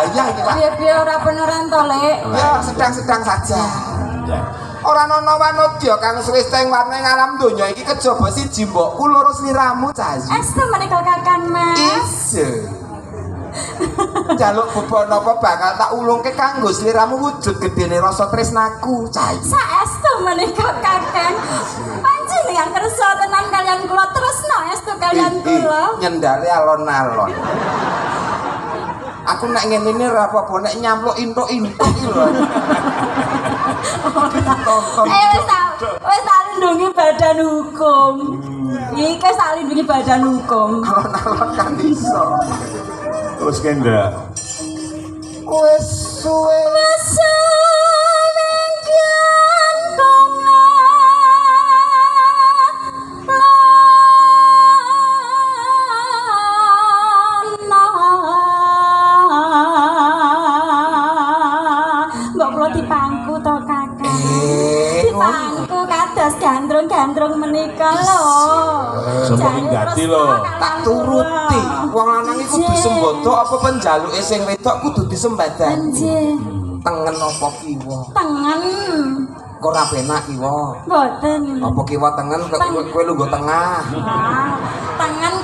Bahaya iki, Pak. Piye-piye ora beneran to, Lek? Ya, sedang-sedang saja. Ya. Ora ana wanodya kang sresta ing warna ing alam donya iki kejaba siji mbokku, loro sliramu, Cayu. Estu menika, Kakang Mas. Iya. Jaluk bebana apa bakal tak ulungke kanggo sliramu wujud gedene rasa tresnaku, Cayu. Saestu menika, Kakang. Panjenengan kersa tenan kalian kula, tresna estu kalian kula. Nyendale alon-alon. Aku nek ngene ini ora apa-apa, nek nyampluk intuk-intuk iki lho. Tonton. Eh, wis tak lindungi badan hukum. Iki wis tak lindungi badan hukum. Alon-alon kan iso. Terus Kendra. Wis suwe. Wis suwe gantong. Mbok kula dipangku to, Kakang. Eh, Dipangku kados gandrung-gandrung menika lho. Sapa Jane minggati tresna lho. kalian Tak turuti. kula. Wong lanang iku kudu sembodo apa penjaluke sing wedok kudu disembadani. Nggih. Tengen apa kiwa? Tengen. Kok ora penak kiwa? Mboten. Apa kiwa tengen kowe lungguh tengah? Ah, tengen.